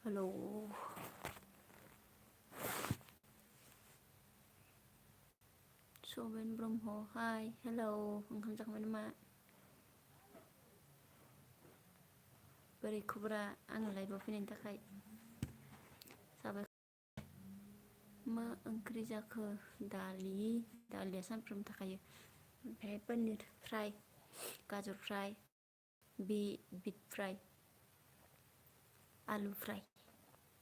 Hello Sabin Brahma हाय hello ओंखाम जाखांबाय नामा? बोरै खबरा आंनो लायबआव फैनायनि थाखाय साबायखर। मा ओंख्रि जाखो? दालिया सानफ्रोम थाखायो ओमफ्राय पनिर फ्राय गाजर फ्राय बिट फ्राय आलु फ्राय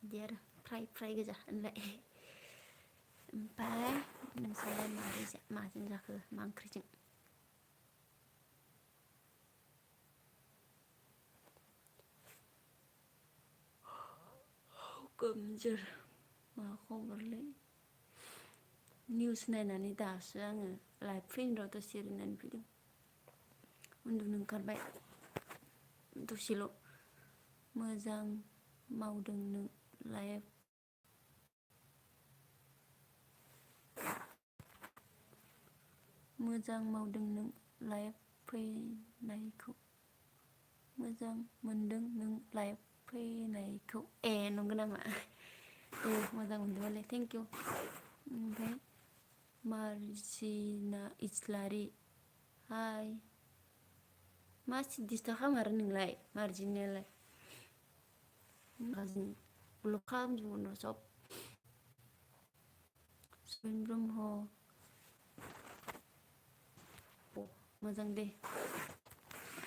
बिदि आरो फ्राय गोजा होनलाय। ओमफ्राय नोंस्रालाय माजों जाखो मा ओंख्रिजों? गोमजोर मा खबरलै? निउस नायनानै दासो आङो लाइभ फैनो र' दसे ओरैनानै फैदों। उन्दुनो ओंखारबाय दसेल'। मोजां मावदों नों लाइभ मोजां मावदों नों लाइभ फैनायखौ मोजां मोनदों नों लाइभ फैनायखौ ए नंगौ नामा? मोजां मोनदोंबालाय थेंकिउ। ओमफ्राय मार्जिना इस्लारि हाय मा दिसथाब खालामो आरो नोंलाय मार्जिनायालाय? ब्लक खालामजोबगोन र' सब। सबिन ब्रह्म मोजां दे।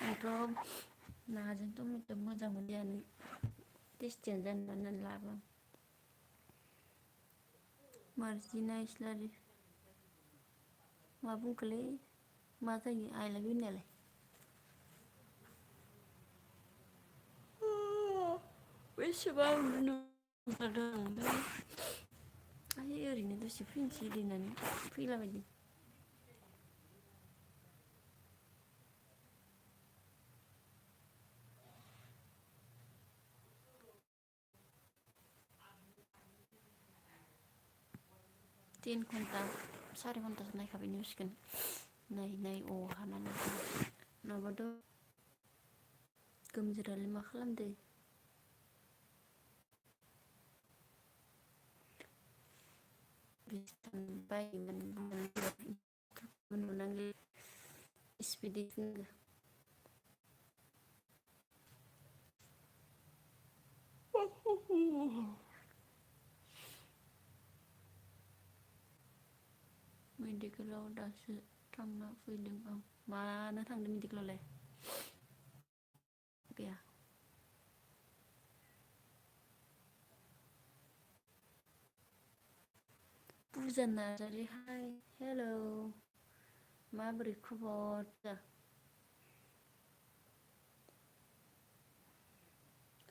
आंथ' नाजों टमेट' मोजां मोनजायानो टेस्टियानो जानो होननानै लाबो आं। मार्जिना इस्लारि मा बुंखोलै मा जायो आइ लाभ इउ होननायालाय? बेसेबा उन्दुनो ओंखारदों ओमफ्राय ओरैनो दसे फैनोसै ओरैनानै फैलाबायदों। तिन घन्टा सारि घन्टासो नायखाबाय निउसखौ नाय हानानै नङाबाथ' गोमजोरालाय मा खालामदो? मेडिकेलाव दासो थांना फैदों आं। मानो थांदों मेडिकेलावलाय? गैया बुजा नार्जारि हाय हेलौ माबोरै खबर?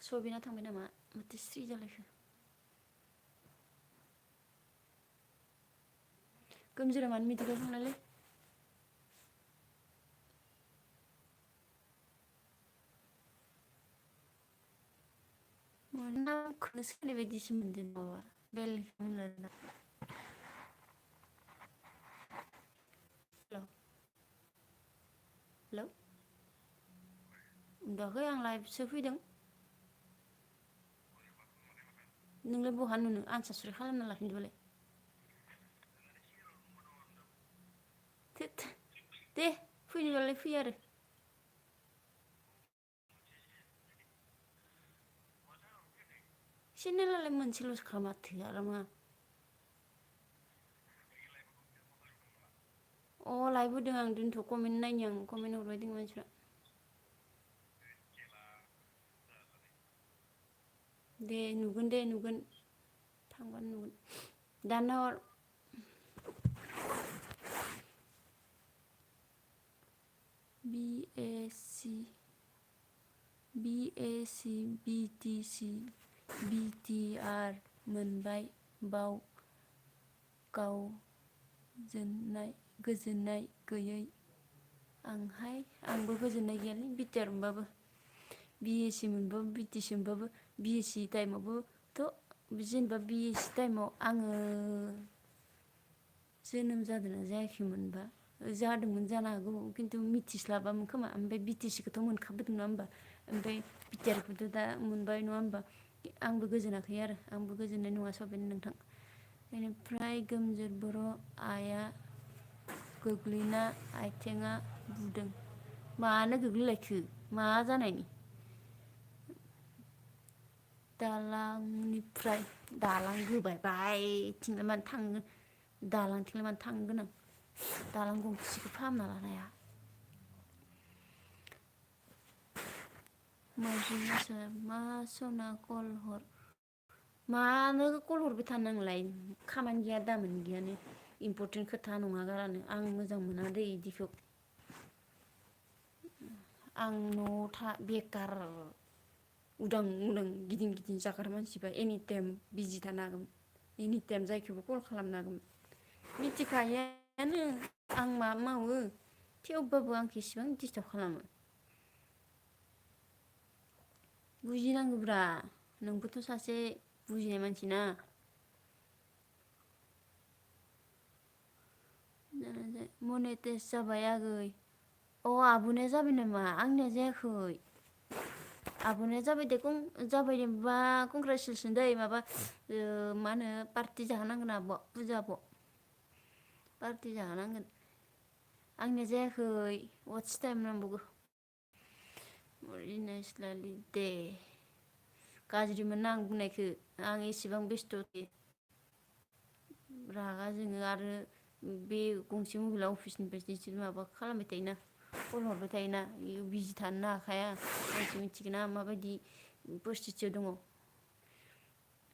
सबिना थांबाय नामा माथो स्रि जालायखो? गोमजोरा मानो मेडिकेलाव थांनायलै? नामखौनो सोलाय बायदिसो मोनदों माबा बेलेग होनलायला। हेलौ उन्दुवाखै आं लाइभसो फैदों। नोंलाय बहा नुनो आनसारसो खालामना लाफिनदोंबालाय। थोद दे फैनोबालाय फै आरो। चेनेलालाय मोनसेल'सोखा माथो आरो मा? अ लाइभ होदों आं दिनैथ' कमेन्ट नायनि आं कमेन्ट हरबाय दं मानसिफ्रा। दे नुगोन दे नुगोन थांबानो नुगोन दानना हर। बि ए सि बि टि सि बि टि आर मोनबाय बाव गोजोननाय गैयै आंबो गोजोननाय गैयालै बिटिआर मोनबाबो बि ए सि मोनबाबो बि टि सि मोनबाबो बि ए सि टाइमावबोथ' जेनेबा बि ए सि टाइमाव आङो जोनोम जादोंना जायाखैमोनबा जादोंमोन जानो हागौ खिन्थु मिथिस्लाबामोन खोमा ओमफ्राय बि टि सि खौथ' मोनखाबोदों नङा होमबा ओमफ्राय बिटिआर खौथ' दा मोनबाय नङा होमबा आंबो गोजोनाखै आरो आंबो गोजोननाय नङा सबिन नोंथां। बेनिफ्राय गोमजोर बर' आइया गोग्लैना आथिङा बुदों। मानो गोग्लैलायखो मा जानायनि? दालांनिफ्राय दालां गोबाय बायथिंलाय मानो थांनो दालांथिंलाय मानो थांगोन आं दालां गंसेखौ फाहामना लानो हाया। मा सना कल हर मानो कल हरबाय थानो नोंलाय खामानि गैया दामानि गैयानो इम्परटेन्ट खोथा नङा गारानो आं मोजां मोना दै इदिखौ। आं न'आव बेखार उदां उदां गिदिं गिदिं जाग्रा मानसिबा एनिटाइम बिजि थानो हागौमोन एनिटाइम जायखौबो कल खालामनो हागौमोन। मिथिखायोआनो आं मा मावो थेवबाबो आंखौ इसेबां दिस्टार्ब खालामो। बुजिनांगौब्रा नोंबोथ' सासे बुजिनाय मानसि ना। मनेटेस जाबाय आगै अ आब'निया जाबाय नामा आंनिया जायाखै। आब'निया जाबाय दे जाबाय दे बा कंग्रेसुलेसन दै माबा मा होनो पार्टि जाहोनांगोन आब' फुजा आब' पार्टि जाहोनांगोन। आंनिया जायाखै वाटस टाइम नांबावगौ। दे गाज्रि मोनना आं बुंनायखौ आं एसेबां बेस्थ' रागा जोङो आरो बे गंसे मबाइला अफिसनिफ्राय माबा खालामबाय थायोना कल हरबाय थायोना बेयाव बिजि थानो हाखाया आंसो मिथिगोना माबायदि परिस्थिथियाव दङ।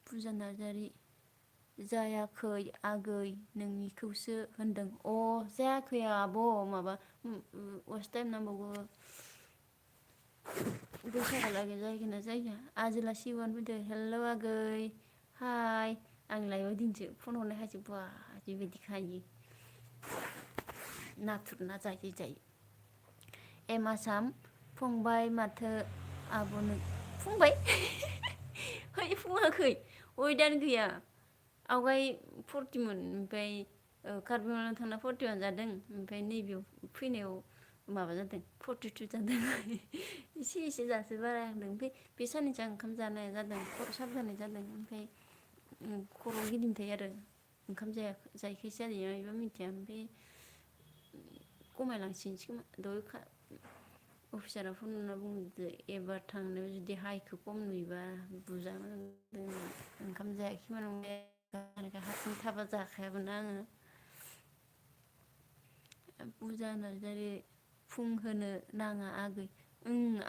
फुजा नार्जारि जायाखै आगै नोंनिखौसो होनदों अ जायाखै आब' माबा वाच टाइम नांबावगौ। बैसागहालागै जाहैगोन ना जाहैया आजोला सिब'आनो फैदो हेल' आगै हाय आं लाइभआव दिनैसो फन हरनायखायसो बा बेबायदि खायो नाथुर ना जायै जायै। एम आसाम फंबाय माथो आब'नो फंबाय है फुङाखै अइदानो गैया आवगाय 40मोन ओमफ्राय कार्बि आंलं थांना 41 जादों ओमफ्राय नैबेयाव फैनायाव माबा जादों 42 जादों एसे एसे जासो बारायहांदों ओमफ्राय बे साननैसो आं ओंखाम जानाय जादों खर' साब जानाय जादों ओमफ्राय खर'आव गिदिं थायो आरो ओंखाम जायैखायसो जादोंना मायबा मिथिया ओमफ्राय खमायलांसिनसै खोमा दहाय अफिसारा फन हरना बुंदो एबार थांनायाव जुदि हाइखौ खम नुयोबा बुजानांदों ओंखाम जायाखैमोन हारसिं थाबा जाखायाबोना आङो। फुजा नार्जारि फुंहोनो नाङा आगै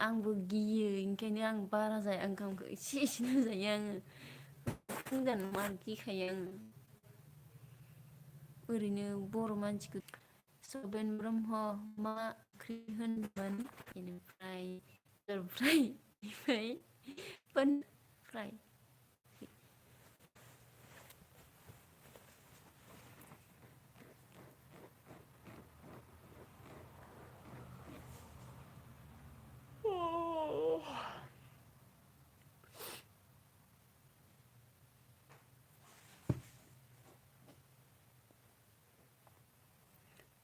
आंबो गियो ओंखायनो आं बारा जाया ओंखामखौ एसे एसेल' जायो आङो फुंजानो मार गिखायो आङो। ओरैनो बर' मानसिखौ सबिन ब्रह्म मा ओंख्रि होनदोंमोन बेनिफ्राय फ्राय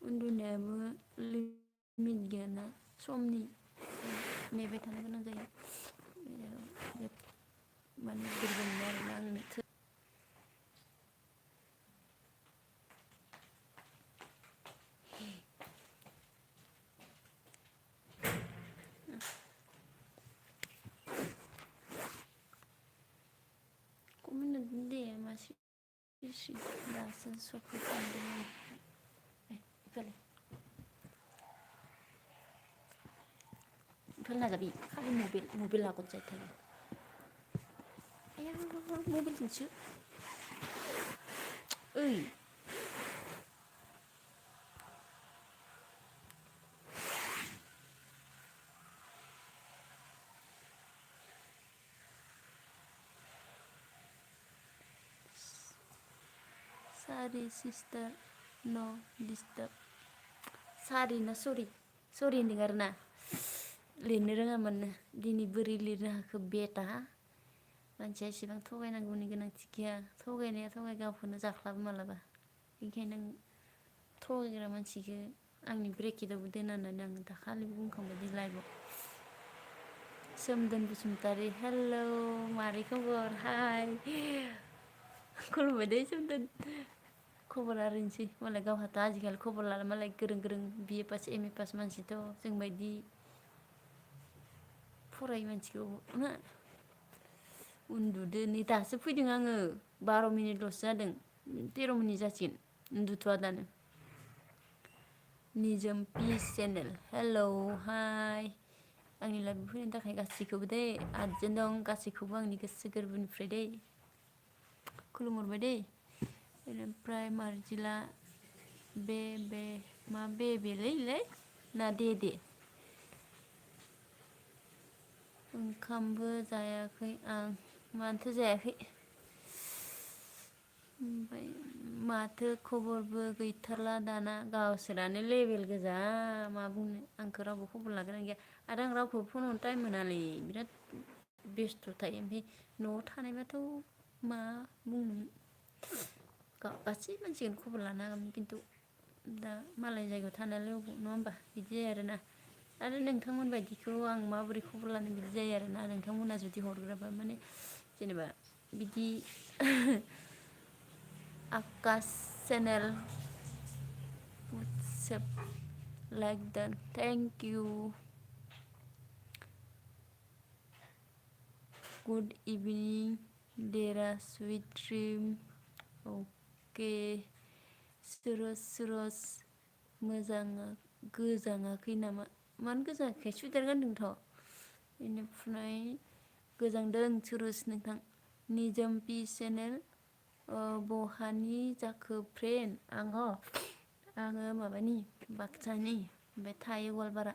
उन्दुनायाबो लिमिट गैयाना समनि नेबाय थानो गोनां जायो माने बोरैबा मोनो आरोना आंनो कमेन्ट हरदों दे मासे दासो सफैखांदों इफोर नाजाबि खालि मबाइल लागत जायो थायो आया मबाइलजोंसो ओइ सारि सिस्टार न डिस्टार्ब सारि ना सरि होनदों आरो ना लिरनो रोङामोननो दिनै बोरै लिरनो हाखो बेटा मानसिया एसेबां थगायनांगौनि गोनांथि गैया थगायनाया गावखौनो जाफ्लाबो मालाबा बेनिखायनो थगायग्रा मानसिखौ आंनि ब्रेकेटावबो दोना होननानै आं दाखालि बुंखांबाय लाइभआव सोमदोन बसुमतारी हेलौ मारै खबर हाय खुलुमबाय दै सोमदोन खबर आरैनोसै मालाय गावहाथ' आजिखालि खबर लाला मालाय गोरों गोरों बिए पास एम ए पास मानसिथ' जोंबायदि फरायै मानसिखौ ना उन्दुदो नै दासो फैदों आङो 12 मिनिटल'सो जादों 13 मिनिट जासिगोन उन्दुथ'वा दानो निजोम पिस चेनेल हेलौ हाय आंनि लाइभआव फैनायनि थाखाय गासैखौबो दै आर्जेन्ट दं गासैखौबो आंनि गोसो गोरबोनिफ्राय दै खुलुमहरबाय दै बेनिफ्राय मार्जिला बे मा बेलै ना दे ओंखामबो जायाखै आं मानोथो जायाखै ओमफ्राय माथो खबरबो गैथारला दाना गावसोरानो लेबेल गोजा मा बुंनो आंखौ रावबो खबर लाग्रायानो गैया आरो आं रावखौबो फन हरनो टाइम मोनालै बिराद बेस्थ' थायो ओमफ्राय न'आव थानायबाथ' मा बुंनो गासै मानसिखौनो खबर लानो हागौमोन खिन्थु दा मालाय जायगायाव थानायालाय अबाव नङा होमबा बिदि जायो आरोना आरो नोंथांमोन बायदिखौ आं माबोरै खबर लानो बिदि जायो आरोना नोंथांमोना जुदि हरग्राबा माने जेनेबा बिदि Akash channel WhatsApp like done thank you good evening देरा स्वीट ड्रिम अके सुरज मोजाङा गोजाङाखै नामा मानो गोजाङाखै सुइटार गानदोंथ' बेनिफ्राय गोजांदों सुरज नोंथां निजोम पि चेनेल बहानि जाखो फ्रेन्ड आङो माबानि बाक्सानि ओमफ्राय थायो गवालपारा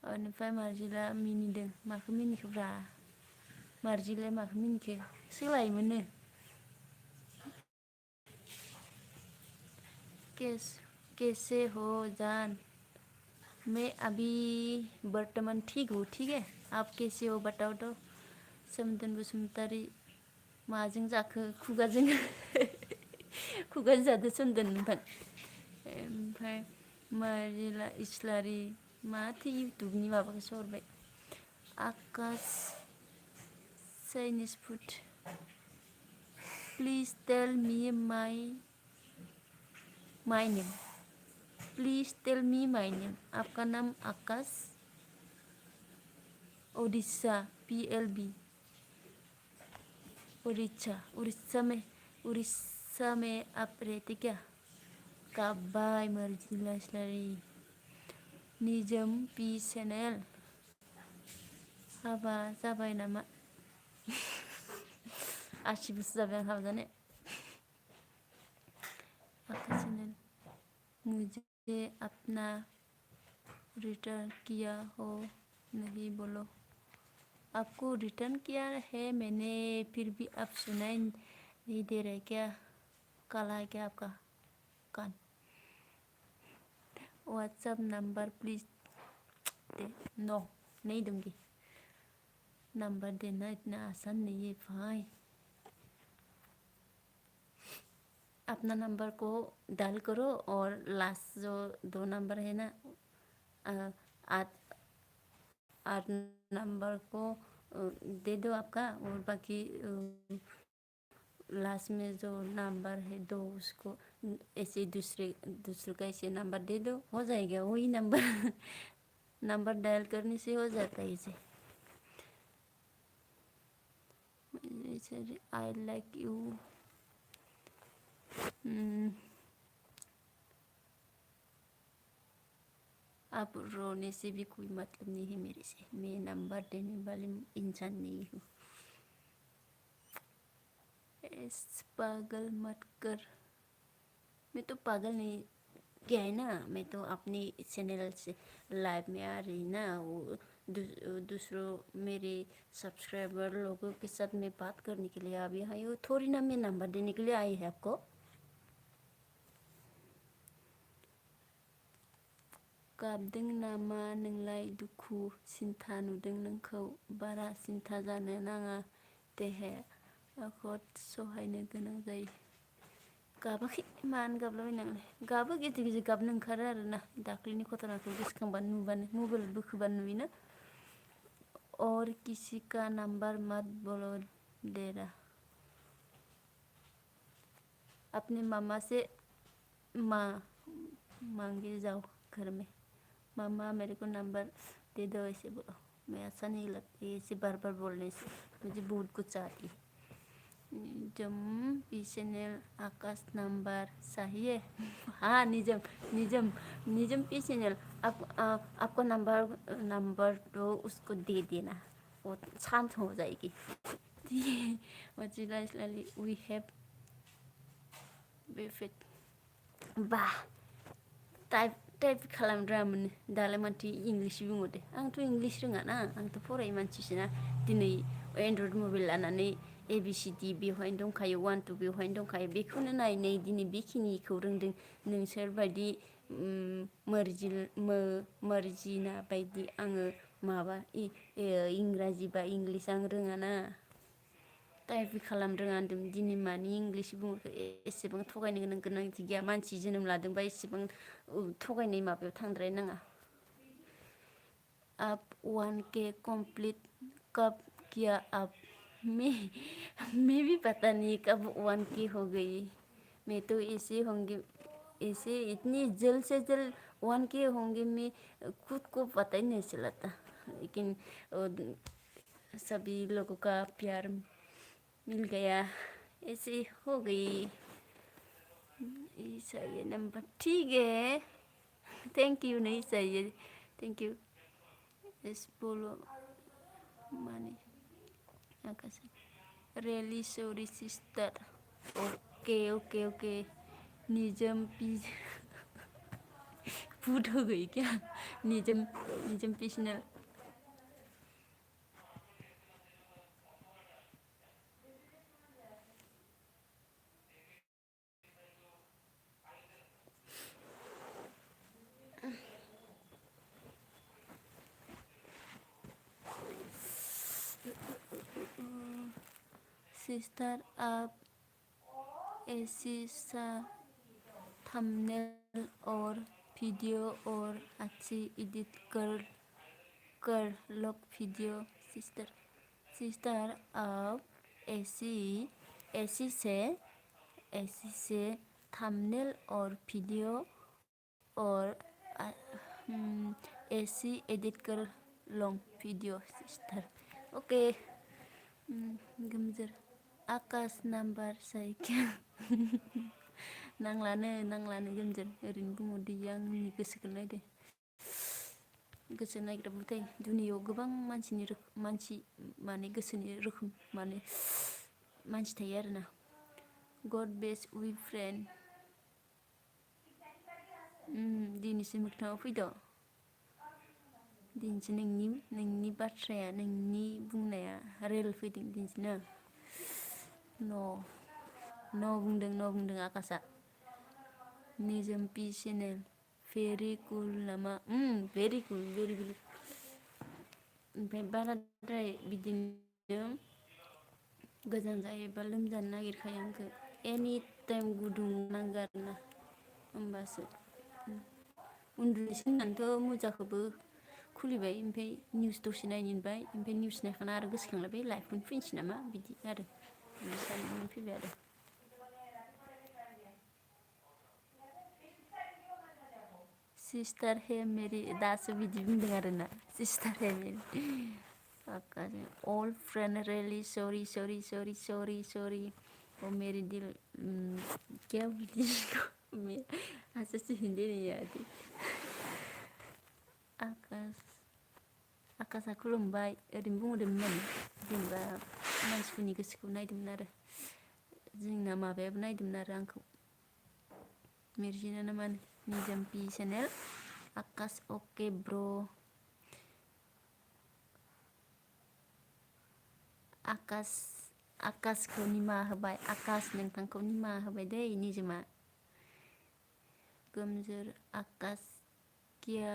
बेनिफ्राय मार्जिला मिनिदों माखौ मिनिखोब्रा मार्जिलाया माखौ मिनिखो सोलायोमोननो कैसे हो जान मैं अभी वर्तमान ठीक हूँ ठीक है आप कैसे हो बताओ तो सोमदोन बसुमतारी माजों जाखो खुगाजों खुगाजों जादो सोमदोन नोंथां ओमफ्राय मारिला इस्लारि माथो इउटुबनि माबाखौसो हरबाय आकाश Chinese food please tell me माय नेम प्लीज टेल मी माय नेम आपका नाम आकाश उड़ीसा PLB उड़ीसा में आप रहते क्या काबाय मर्जिला इस्लारि निजोम पि चेनेल हाबा जाबाय नामा 80 बोसोर जाबाय आं हाबा जानाय आकाश चेनेल मुझे अपना रिटर्न किया हो नहीं बोलो आपको रिटर्न किया है मैंने फिर भी आप सुनाई नहीं दे रहे क्या काला है क्या आपका कान व्हाट्सएप नंबर प्लीज दे नो नहीं दूंगी नंबर देना इतना आसान नहीं है भाई अपना नंबर को डायल करो और लास्ट जो 2 नंबर है ना आठ नंबर को दे दो आपका और बाकी लास्ट में जो नंबर है 2 उसको ऐसे दूसरे का ऐसे नंबर दे दो हो जाएगा वही नंबर डायल करने से हो जाता है इसे आई लाइक यू आप रोने से भी कोई मतलब नहीं है मेरे से मैं नंबर देने वाली इंसान नहीं हूँ पागल मत कर मैं तो पागल नहीं क्या है ना मैं तो अपनी चैनल से लाइव में आ रही ना वो दूसरों मेरे सब्सक्राइबर लोगों के साथ मैं बात करने के लिए अभी आई हूँ थोड़ी ना मैं नंबर देने के लिए आई है आपको गाबदों नामा नोंलाय दुखु सिन्था नुदों नोंखौ बारा सिन्था जानो नाङा देहाया खद सहायनो गोनां जायो गाबाखै मानो गाबलाबायनांलाय गाबो गेजेर गेजेर गाबनो ओंखारो आरोना दाख्लैनि घटनाखौ गोसोखांबानो नुबानो मबाइल बोखोबानो नुयोना और किसी का नंबर मत बोलो डेरा। अपनी मामा से मांगे जाओ घर में। मामा मेरे को नंबर दे दो ऐसे बोलो। मैं अच्छा नहीं लगती ऐसे बार बार बोलने से, मुझे बहुत कुछ आती है। निजम पीछे आकाश नंबर चाहिए। हाँ निजम निजम निजम पीछे आपको नंबर तो उसको दे देना, वो शांत हो जाएगी। we have perfect bah type खालामद्रामोन दालाय मानथो इंग्लिश बुङो दे। आंथ' इंग्लिश रोङा ना, आंथ' फरायै मानसिसोना। दिनै एन्ड्रइड मबाइल लानानै ABCD बेवहायनो दंखायो, 1 2 बेवहायनो दंखायो, बेखौनो नायै दिनै बेखिनिखौ रोंदों। नोंसोर बायदि मर्जिना बायदि आङो माबा इंराजि बा इंग्लिश आं रोङाना, टाइप खालामनो रोङा होनदों। दिनै मानि इंग्लिश बुङो, एसेबां थगायनो गोनांथि गैया। मानसि जोनोम लादोंबा एसेबां थगायनाय माबायाव थांद्रायनाङा। आप 1K कंप्लीट कब किया आप? मैं भी पता नहीं कब 1K हो गई। मैं तो ऐसे होंगे, ऐसे इतनी जल्द से जल्द 1K होंगे, मैं खुद को पता ही नहीं चलता। लेकिन सभी लोगों का प्यार मिल गया, ऐसे हो गई। चाहिए नंबर, ठीक है, थैंक यू। नहीं चाहिए, थैंक यू। इस बोलो माने Akash really sorry sister. Okay okay okay. निजम पी फूट हो गई क्या? निजम निजम पिछनल सिस्टर आप ऐसी सा थंबनेल और वीडियो और अच्छी एडिट कर लो वीडियो। सिस्टर सिस्टर आप ऐसी ऐसी से थंबनेल और वीडियो और ऐसी एडिट कर लो वीडियो। Sister okay. गोमजोर आकाश नाम्बार साइकेल नांलानो गोमजोर ओरैनो बुङो दै। आंनि गोसोखौ नायदो, गोसो नायग्राबाथाय दुनियाव गोबां मानसि माने गोसोनि रोखोम माने मानसि थायो आरोना। गड बेस्ट उइ फ्रेन्ड। दिनैसो मोगथाङाव फैद'। दिनैसो नोंनि बाथ्राया, नोंनि बुंनाया रियेल फैदों दिनैसो ना। न' बुंदों आकाशा। निजोम पि चेनेल भेरि कुल नामा? भेरि कुल भेरि कुल। ओमफ्राय बाराद्राय बिदिनो गोजान जायोबा लोमजानो नागिरखायो आंखो। एनि टाइम गुदुं नांगौ आरोना, होमबासो। उन्दुनोसै होननानैथ' मुजाखौबो खुलिबाय, ओमफ्राय निउस दसे नायनो होनबाय, ओमफ्राय निउस नायखांना आरो गोसोखांलायबाय लाइभखौनो फैनोसै नामा, बिदि आरो बिदि साननानै फैबाय आरो। सिस्टार है मेरी दासो बिदि बुंदों आरोना, सिस्टार है मेरी। All friend really sorry sorry sorry sorry sorry. ओ मेरी दिल क्या बोलती है इसको, मैं ऐसे से हिंदी नहीं आती। आकाशा खुलुमबाय ओरैनो बुंहरदोंमोन माने, जेनेबा मानसिफोरनि गोसोखौ नायदोंमोन आरो। जोंना माबायाबो नायदोंमोन आरो आंखौ, मिर्जिना ना मा निजम पि चेनेल। आकाश अके ब्र'। आकाशखौ निमाहा होबाय, आकाश नोंथांखौ निमाहा होबाय दै निजोमा। गोमजोर आकाश क्या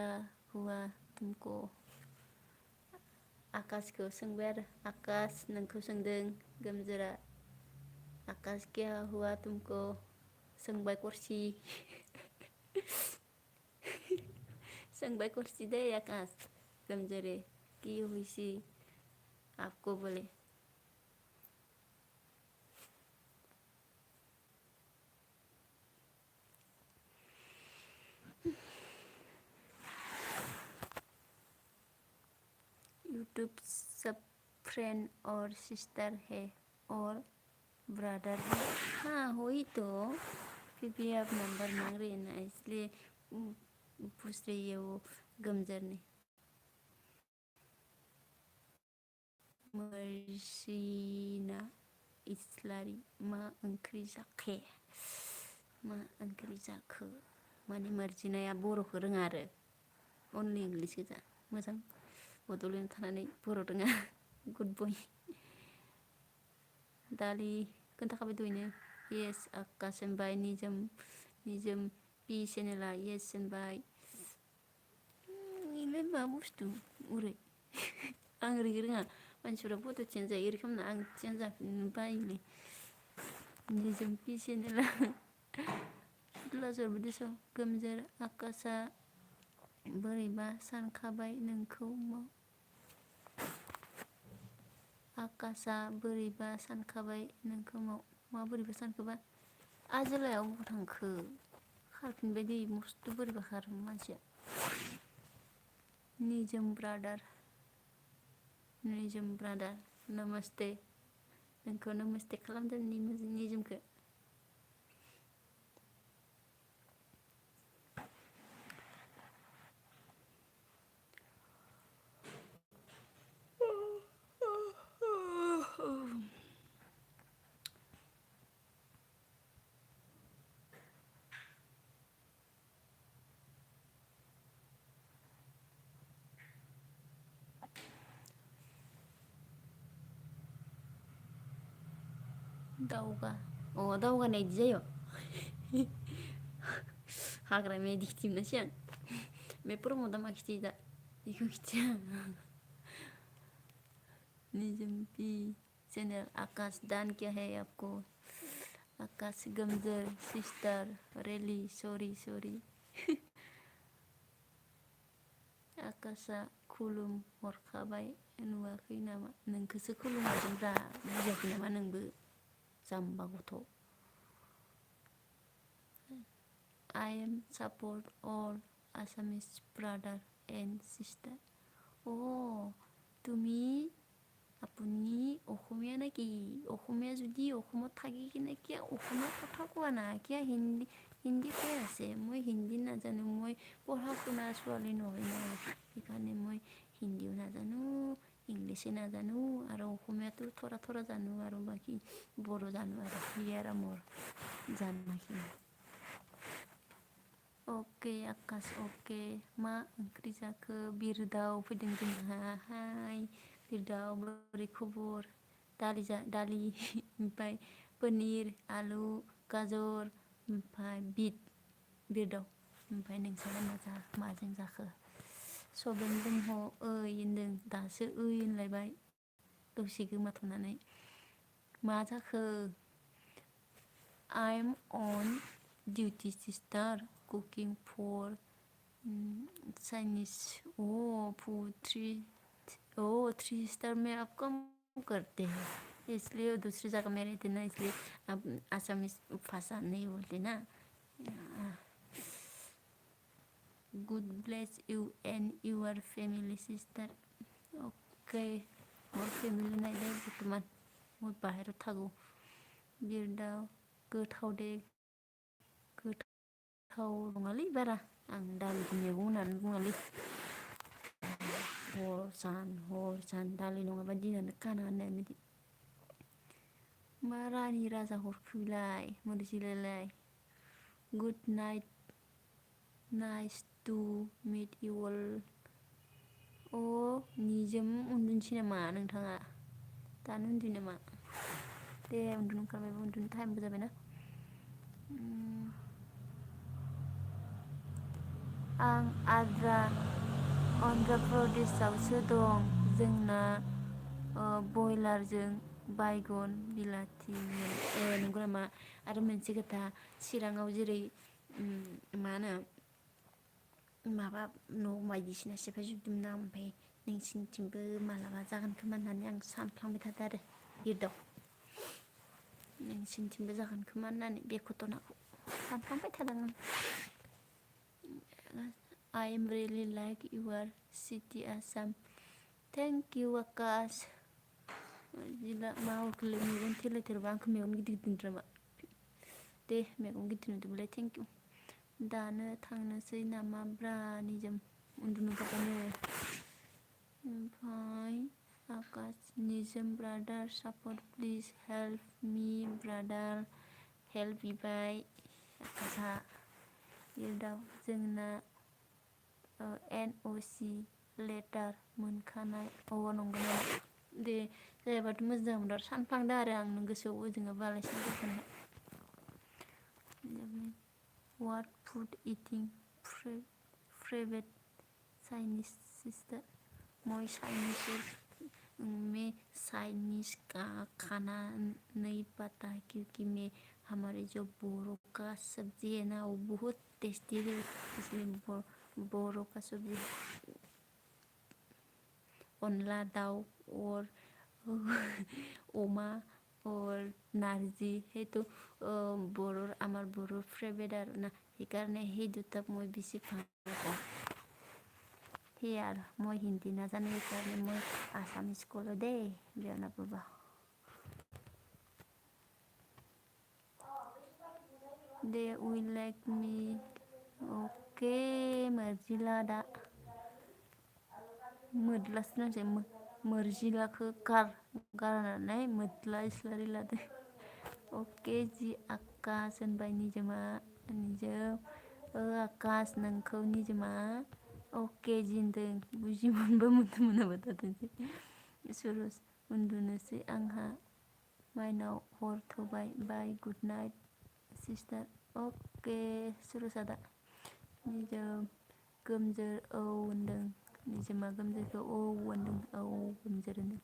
हुआ तुमको? आकाशखौ सोंबाय आरो, आकाश नोंखौ सोंदों गोमजोरा। आकाश क्या हुआ तुमको? सोंबाय करसि। सोंबाय करसि दै आकाश। गोमजोरे कि हुइसि? आपको बोले यूट्यूब सब फ्रेंड और सिस्टर है और ब्रदर भी। हाँ हो ही तो, फिर भी आप नंबर मांग रही है ना, इसलिए पूछ रही है वो गमजर ने। मर्सिना इस्लारि मा ओंख्रि जाखो? मा ओंख्रि जाखो माने मर्जिनाया बर'खौ रोङा आरो अनलि इंलिस गोजा। मोजां बड'लेण्ड थानानै बर' रोङा। गुड बय। दालि खोन्थाखाबाय दहायनो। येस आकाश होनबाय, निजोम पि चेनेला येस होनबाय। इलाय मा बुस्थु ओरै आं ओरै रोङा। मानसिफ्रा फट' चेन्ज जायो ओरै खालामना, आं चेन्ज जाफिननो बायोलै। निजोम पि चेनेला लाजर बिदिस गोमजोर आकाशा बोरैबा सानखाबाय नोंखौ आकाशा बोरैबा सानखाबाय नोंखौ मा बोरैबा सानखोबा? आजोलायाव बबाव थांखो? खारफिनबाय दै, मस्थ' बोरैबा खारो मानसिया। निजोम ब्रादार नमस्ते। नोंखौ नमस्ते खालामदों निजोमखौ। दावगानाय इदि जायो। हाग्रामाया इदि खिथिनोसै आं। बे प्रमदा मा खिथियो दा? बेखौ खिथिया। निजम पी चैनल आकाश दान क्या है आपको? आकाश गमजर सिस्टर रेली सॉरी। आकाशा खुलुम हरखाबाय नुवाखै नामा? नोंखौसो खुलुमहरदोंब्रा, बुजियाखै नामा नोंबो जाम्बा गथ'। I am support all Assamese brother and sister. তুমি আপুনি অসমীয়া নেকি? অসমীয়া যদি অসমত থাকি কিনে কিয় অসমীয়া কথা কোৱা না? কিয় হিন্দী কৈ আছে? মই হিন্দী নাজানো, মই পঢ়া শুনা ছোৱালী নহয় ন, সেইকাৰণে মই হিন্দীও নাজানো, ইংলিছে নাজানো, আৰু অসমীয়াটো থৰা জানো, আৰু বাকী बर' জানো, আৰু সেয়ে আৰু মোৰ জানাখিনি। अके आकाश अके। मा ओंख्रि जाखो? बिरदाव फैदों जोंहाहाय। बिरदाव बोरै खबर? दालि ओमफ्राय पनिर आलु गाजर ओमफ्राय बिट बिरदाव। ओमफ्राय नोंस्रालाय माजों जाखो? सब्रेन दङ ओइ होनदों, दासो ओइ होनलायबाय दसे गोमाथ'नानै। मा जाखो? I'm on duty sister cooking for Chinese food three star में आप कम करते हैं, इसलिए दूसरी जगह में रहते ना, इसलिए आप आसामीज भाषा नहीं बोलते ना। God bless you and your family sister. Okay मोर फेमिली नायदे बर्थमान मोर बाहेराव थागौ। बिरदाव गोथाव दे। गोथाव नङालै बारा, आं दालिखौ मैगं होननानै बुङालै। हर सान दालि नङाबा दिनानो खाना होननाय बायदि। मा रानि राजा हरखोलाय मोरजिलालाय? Good night, nice to meet you all. निजोम उन्दुनोसै नामा नोंथाङा? दानो उन्दुयो नामा? दे उन्दुनो ओंखारबायबो, उन्दुनो टाइमबो जाबायना। आं अन्ध्र प्रदेशआवसो दं। जोंना बयलारजों बायगन बिलाथिमोन। नंगौ नामा? आरो मोनसे खोथा, चिराङाव जेरै मा होनो माबा न' बायदिसिना सेफायजोबदोंमोन ना, ओमफ्राय नोंसिनिथिंबो मालाबा जागोन खोमा होननानै आं सानफ्लांबाय थादों आरो गिर्दाव नोंसिनिथिंबो जागोन खोमा होननानै बे घटनाखौ सानफ्लांबाय थादों आं I am really like your city Assam thank you आकाश जिला मा हरखोलै मेगन थेलायथारबा आंखौ मेगन गिदिर गिदिर नुदों दे मेगन गिदिर नुदोंबालाय थेंक इउ दानो थांनोसै नामा ब्रा निजोम उन्दुनो ओंखारबानो ओमफ्राय आकाश निजोम brother support please help me brother help बिबाय आकाशआ गिर्दाव जोंना NOC लेटार मोनखानाय नंगौ नामा दे जायाबाथ' मोजां मोन आरो सानफ्लांदों आरो आं नों गोसोआव ओजोंहा बालायसिन जाखानाय What food eating favorite Chinese sister मैं चाइनीज का खाना नहीं पता क्योंकि मैं हमारे जो बोरों का सब्जी है ना वो बहुत टेस्टी है इसलिए बोरों का सब्जी अनला दाउ और अमा और नारजी है तो बोरो আমার बोरो फेवरेट আর না সেইকাৰণে সেই দুটাক মই বেছি ভাল পাওঁ সেই আৰু মই হিন্দী নাজানো সেইকাৰণে মই আছামিজ ক'লোঁ দেই বেয়া নাপাবা they will like me okay Marjila दा मोदलासो नांसै मर्जिलाखौ गारनानै मोदला इस्लारि लादो अके जि आकाश होनबाय निजोमा निजोम आकाश नोंखौ निजोमा अके जि होनदों बुजि मोनबा मोनाबा थाथोंसै सुरज उन्दुनोसै आंहा माइनाव हर थौबाय bye good night sister okay Suraj आदा निजोम गोमजोर होनदों निजोमा गोमजोरखौ होनदों गोमजोर होनदों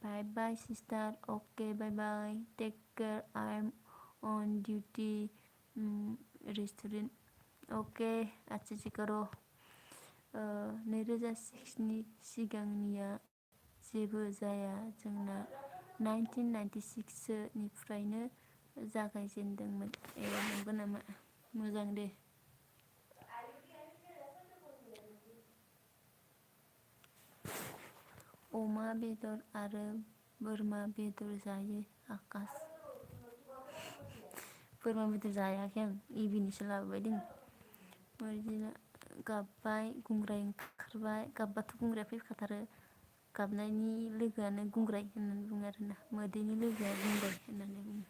bye bye sister okay bye bye take care I am on duty restaurant okay अच्छा जी करो 2006नि सिगांनिया जेबो जाया जोंना 1996 निफ्रायनो जागायजेनदोंमोन नंगौ नामा मोजां दे अमा बेदर आरो बोरमा बेदर जायो आकाश बोरमा बेदर जायाखै आं इभिनिसो लाबोबाय दं मर्जिला गाबबाय गुंग्राय ओंखारबाय गाबबाथ' गुंग्राया फैखाथारो गाबनायनि लोगोआनो गुंग्राय होननानै बुङो आरोना मोदैनि लोगोआ गुंग्राय होननानै बुङो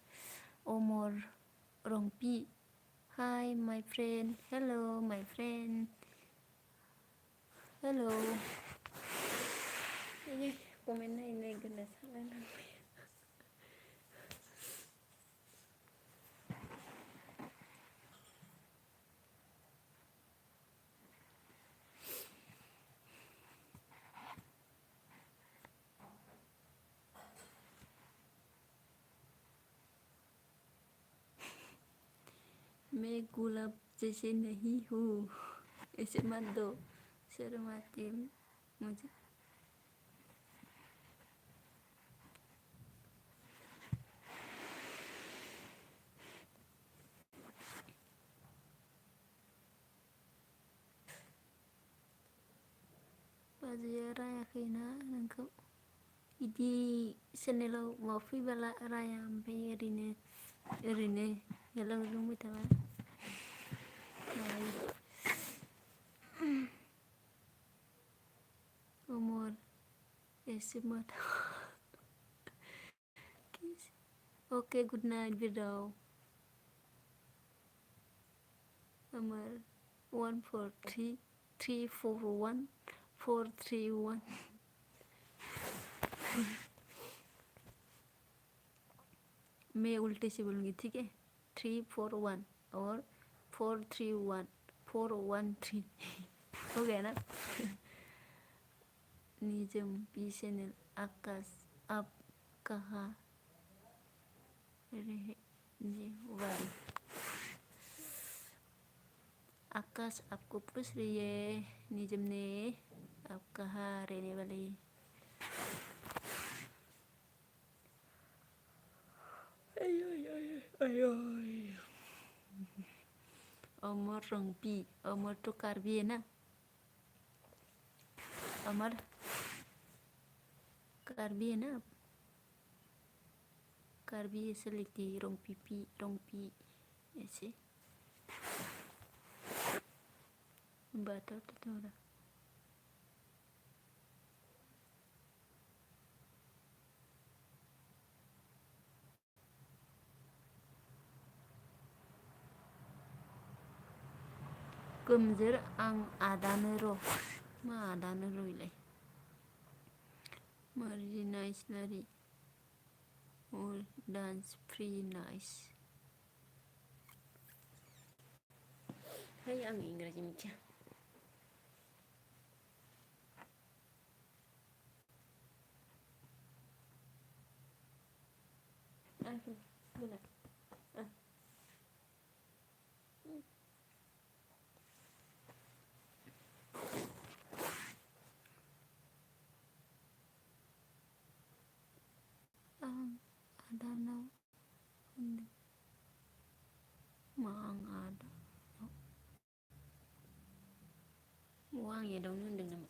अमर रंपि हाय माय फ्रेन्ड हेल' माय फ्रेन्ड हेल' कमेन्ट नायनो गोना सालायनांबाय मैं गुलाब जैसे नहीं हूँ ऐसे मत दो शर्माती मुझे बाजैया रायाखैना नोंखौ बिदि चेनेलाव माबा फैबोला राया ओमफ्राय ओरैनो हेलौ बुंबाय थाबा अमर ऐसे मत ओके गुड नाइट बिरदाव अमर 143341 मैं उल्टे से बोलूँगी ठीक है 341 और 431 413 हो गया ना निजम पी चैनल आकाश आप कहाँ रहे वाली आकाश आपको पूछ रही है निजम ने अब कहाँ रहने वाले? अमर रंगपी, अमर तो कार्बी है ना? अमर कार्बी है ना? कार्बी ऐसे लिखती है, रोंगपी ऐसे। बताओ तो थोड़ा। गोमजोर आं आदानो र'। मा आदानो र' इलाय? मार्जि नाइस लारि। और डांस फ्री नाइस। है आं इंराजि मिथिया। आं आदानाव होनदों। मा आं आदा? आं एदावनो होनदों नामा?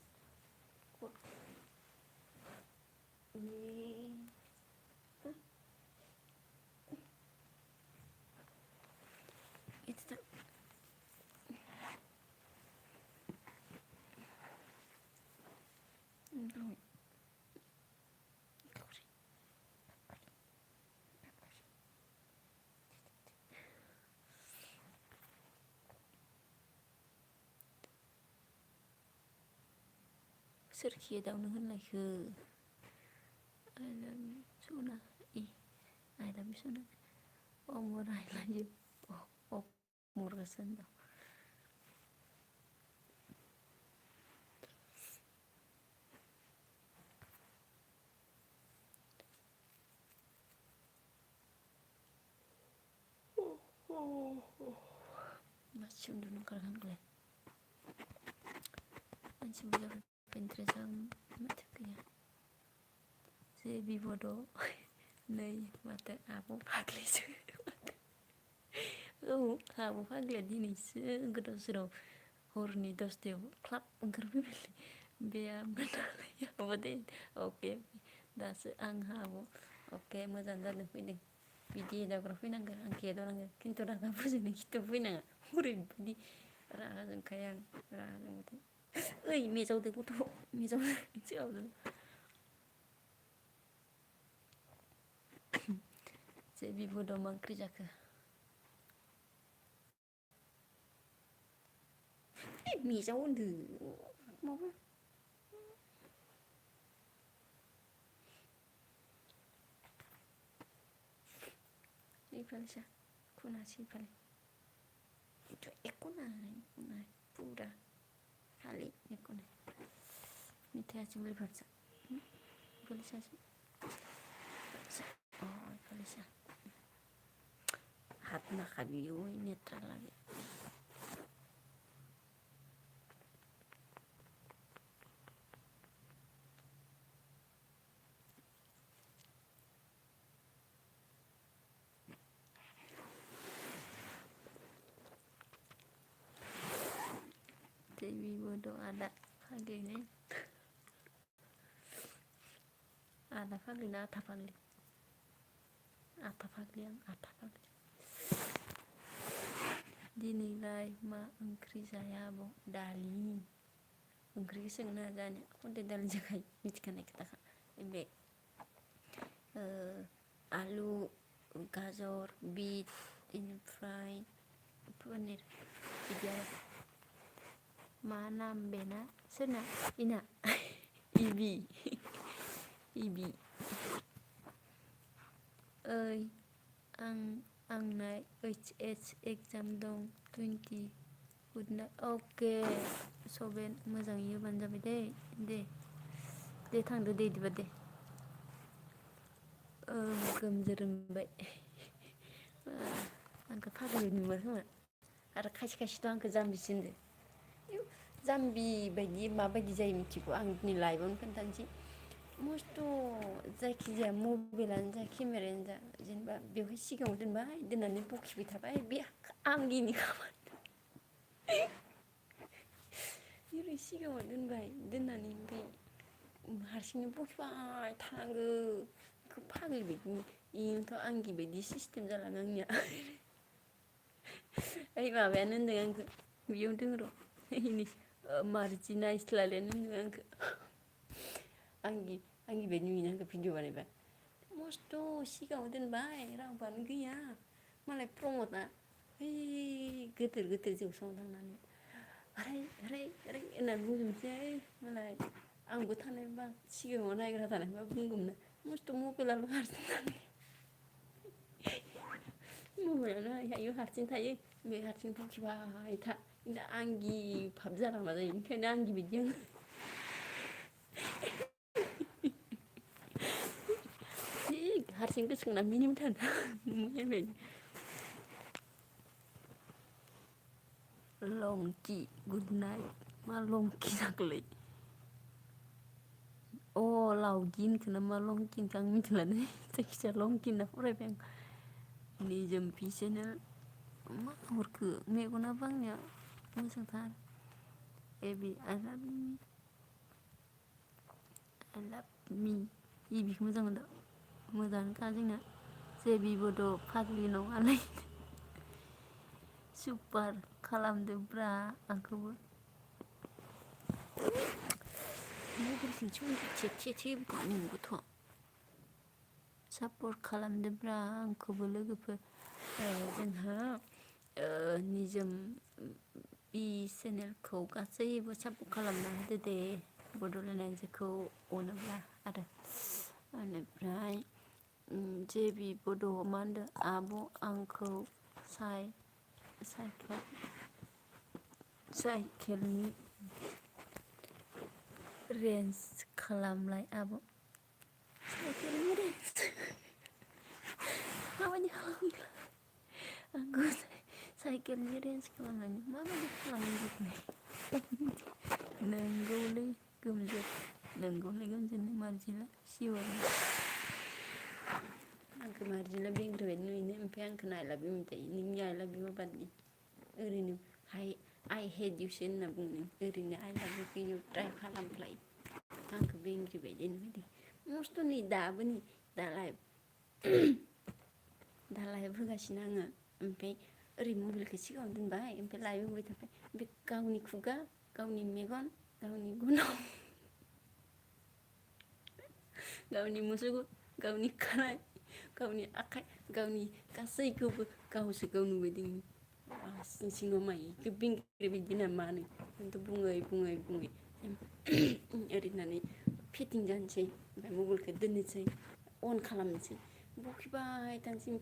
सोरखि एदावनो होनलायखो? I love you, Sona. I love you, Sona. Omor, I love you. Omor kesan dah. Macam dulu kerang kle. Macam bila penteresan mata kaya. Sebi bodoh. Nei mata abu pagli su. Abu pagli dini segera sudah horny dosteo klap engkerbi beli. Biar benar ya bodoh. Oke. Das ang habu. Oke mojan jalan fini. Bidi dah kalau fini angker angker orang kintu dah kapu sini kita fini. Murid bidi ragan kaya ragan itu. Mezau deh kutu. Mezau siapa tu? Sebi bodoh mangkri jaka. Mezau tu. Mau apa? Sipal sah. Kuna sipal. Itu ekuna pura. Kali ekuna. Mita cuma bersa. Boleh sah. Oh, boleh sah. Hat nak kabiu ini terlagi. Sebi bodoh ada pagi ni. Ada pagi na apa pagi? Apa pagi yang apa pagi? Dinilai ma angkri saya bo dali. Angkri sengna janya. Udah dali jagai. Mitkan kita kan. Ibe. Alu, gazor, beet, in fry, paneer. Ideal. Mana bena? Sana. Ina. Ibi. Ibi. Ang naik HS exam dong 20 udah oke soben मोजां yoban जाबाय दे थांदो दे इदिबा दे गोमजोरोमबाय आंखौ फाग्लि नुबाय खोमा आरो खायसे खायसेथ' आंखौ जाम्बिसो होनदो जाम्बि बायदि माबायदि जायो मिथिगौ आं दिनै लाइभआवनो खोन्थानोसै मस्थ' जायखिजाया मबाइलानो जा केमेरायानो जा जेनेबा बेवहाय सिगाङाव दोनबाय दोननानै बखिबाय थाबाय बे आंगिनि खामानि ओरै सिगाङाव दोनबाय दोननानै ओमफ्राय हारसिंनो बखिबाय थानांगौ फाग्लि बायदि बेनोथ' आंगि बायदि सिस्टेम जालाङो आंनिया ओइ माबायानो होनदों आंखौ बेयाव दङ र' मार्जिना इस्लायानो होनदों आंखौ आंगि बायदि नुयोना आंखौ भिडिअ बानायबा मस्थ' सिगाङाव दोनबाय रावबोआनो गैया मालाय प्रमदआ ओइ गोदोर जौस्राङाव थांनानै ओरै होननानै बुंजोबनोसै मालाय आंबो थानायबा सिगाङाव नायग्रा थानायबा बुंगौमोन मस्थ' मबाइलाल' हारसिं थानाय मबाइलानो आइयाव हारसिं थायो बे हारसिं बखिबाय था दा आंगि भाब जालांबा जायो ओंखायनो आंगि बायदि आं जि हारसिं गोसोखांना मिनिबाय थानो लंकि गुड नाइट मा लंकि जाखोलै अ लावगि होनखो ना मा लंकि होनखो आं मिथिलानो जायखिजाया लंकि होनना फरायबाय आं निजोमफि चेनेल मा हरखो मेगनाबो आंनिया मोजांथार एबि आइ लाभ मि इबिखौ मोजां मोनदों मोजाङानोखा जोंना जेबिबोथ' फाग्लि नङालै सुपार खालामदोब्रा आंखौबो गथ' सापर्ट खालामदोब्रा आंखौबो लोगोफोर जोंहा निजोम बि चेनेलखौ गासैबो सापर्ट खालामना होदो दे बड'लेण्ड आइजोखौ अनोब्ला आरो बेनिफ्राय जेबि बड' मा होनदों आब' आंखौ साइकेलनि रेन्ज खालामलाय आब' साइकेलनि रेन्ज माबायदि खालामगोन आंखौ साइकेलनि रेन्ज खालामनानै माबायदि खालामगोन नोंगौलै गोमजोर मार्जिना सिअर आंखौ मार्जिना बेंग्रा बायदि नुयोनो ओमफ्राय आंखौ आइ लाभ इउ थायो नोंनि आइ लाभ इउआ बादि ओरैनो आइ हेट इउसो होनना बुङो ओरैनो आइ लाभ इउ ट्राइ खालामफ्लाय आंखौ बेंग्रि बायदि नुदों मस्थ' नै दाबो नै दा लाइभ होगासिनो आङो ओमफ्राय ओरै मबाइलखौ सिगाङाव दोनबाय ओमफ्राय लाइभ होबाय थाबाय ओमफ्राय गावनि खुगा गावनि मेगन गावनि गन्थं गावनि मुसुगुर गावनि खानाय गावनि आखाइ गावनि गासैखौबो गावसो गाव नुबायदों सिं सिङाव माइखौ बेंग्रि बायदि ना मानो खिन्थु बुङै ओरै होननानै फिटिं जानोसै ओमफ्राय मबाइलखौ दोननोसै अन खालामनोसै बखिबाय थानोसै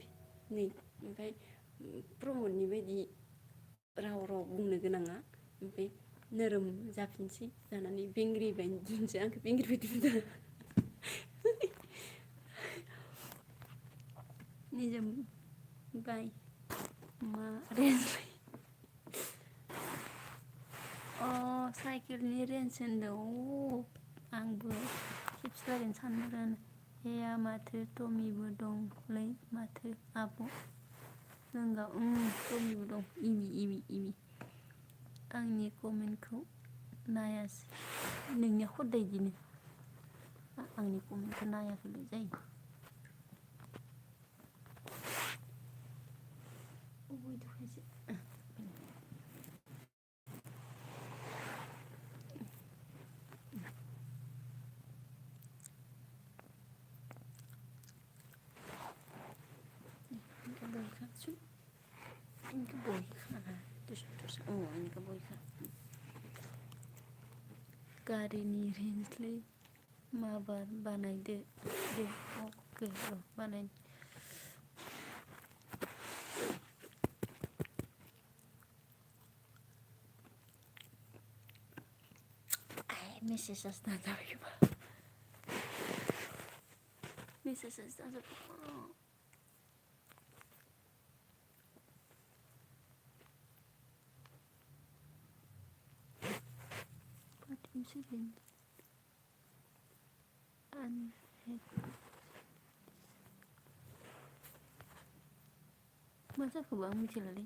नै ओमफ्राय प्रमदनि बायदि राव बुंनो गोनाङा ओमफ्राय नोरोम जाफिनसै जानानै बेंग्रि बायदि बुंसै आंखौ बेंग्रि बायदि बुंदों निजोम बाय मा रेन्ज साइकेलनि रेन्ज होनदों आंबो खेबसे रायलायनो सानदों हेया माथो टमिबो दंलै माथो आब' नोंगा टमिबो दं इमि आंनि कमेन्टखौ नायासै नोंनिया खदाय इदिनो आंनि कमेन्टखौ नायाखैल' जायो इनका बयखा इनका बयखा गारिनि रेन्जलै माबार बानायदो दे अके र' बानाय मेसेजासो दाजाबायबा मेसेजासो दाजाबाय Second. Masa ka ba ang misalali?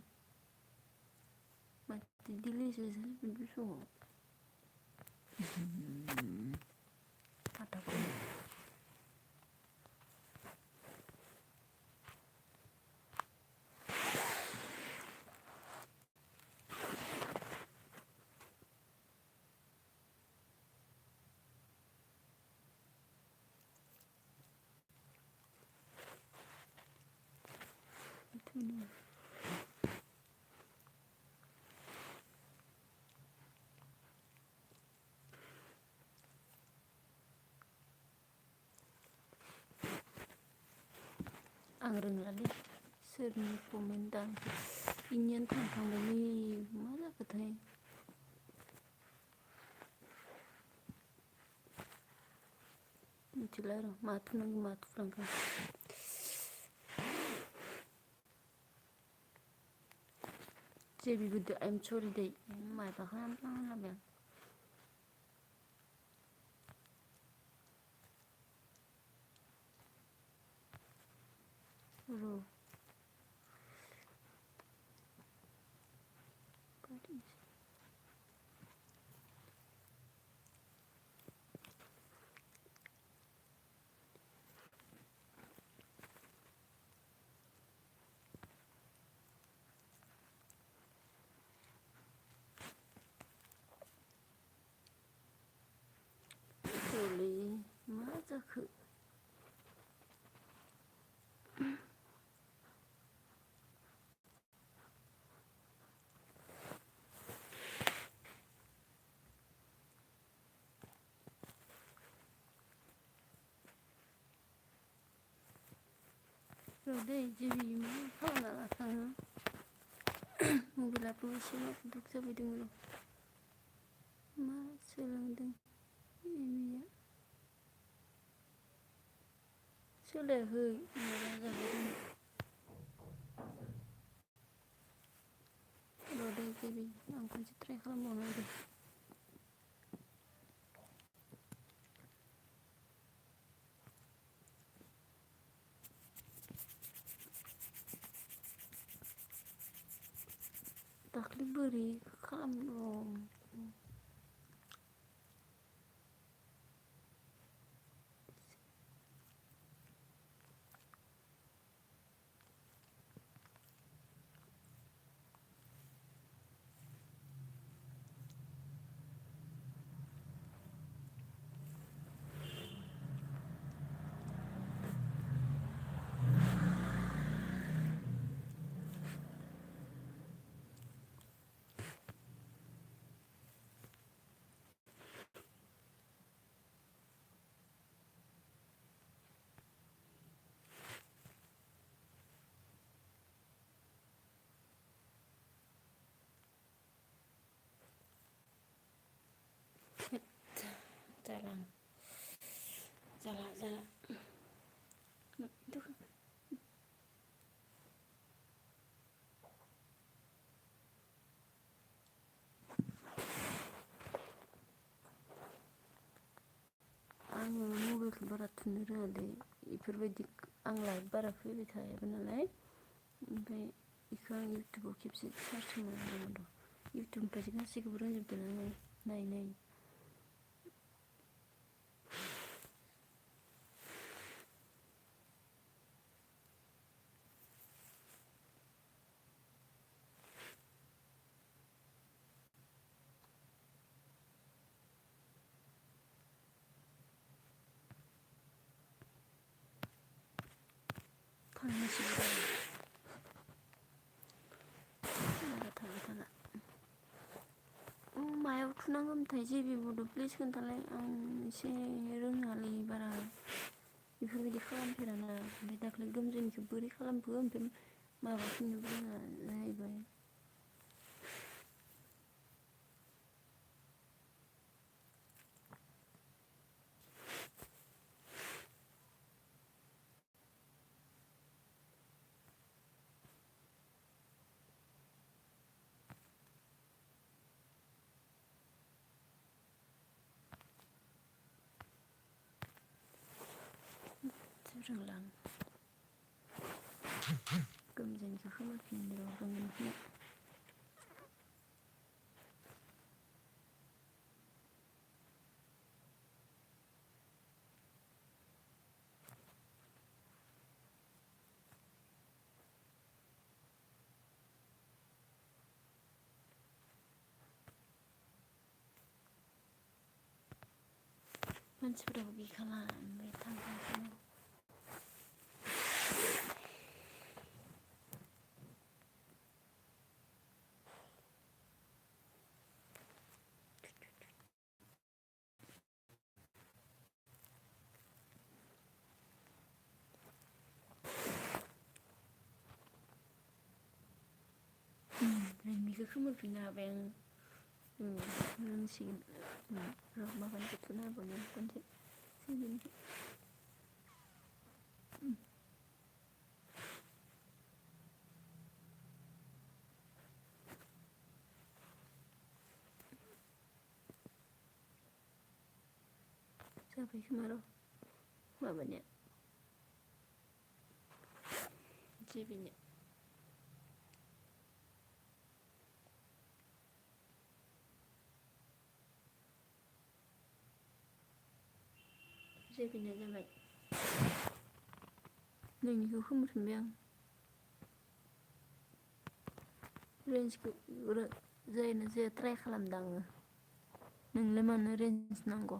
Matidili sa gusto ko. Mata ko. Ito na. Ang renglali. Sering komentar. Inyan tangkang bani. Masa katay. Mutilaro. Matu nang matu frangka. Jebi budu I'm sorry day. Mai bakam label. Ro. Sorry. Masa ke. Rodai jebi ma kawala atang. Mobil apa sih duk sabi dulu. Ma selang deng. Ini ya. Sudah hui. Mara sabi dulu. Rodai jebi. Angkon citra kalau mau nanti. Takli beri kalam dong. Jalan. Itu kan. Ang mobil barat nira deh. Iperbedik ang live barat pilih saya benarnya. Sampai ikan YouTube kipsi search mana. YouTube pasti kan sih kebetulan jadi nai. Masih berani. Tala. Mayaव थुनांगौमोनथाय जेबि बड' please खोन्थालाय आं एसे रोङालै बारा बेफोरबायदि खालामफेराना ओमफ्राय दाख्लै गोमजोनिखौ बोरै खालामखो ओमफ्राय माबाफिननोबो रोङा जाहैबाय रोंला आं गोमजोनिखौ खोमोरफिननो रोंगोन खोमा मानसिफोराबो गैखाला ओमफ्राय थांगासिनो रेडमिखौ खोमोरफिननो हाबाय आं रोंसिगोन माबानिखौ थुना होबावनो खनसे जाबाय खोमा र' माबानिया जेबिनिया जेबिनिया जाबाय नोंनिखौ खोमोरफिनबाय आं रेन्जखौ जायोना जाया ट्राइ खालामदों आङो नोंलाय मानो रेन्ज नांगौ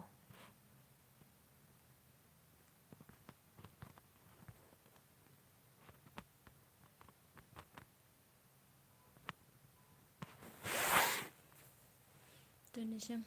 दोननोसै आं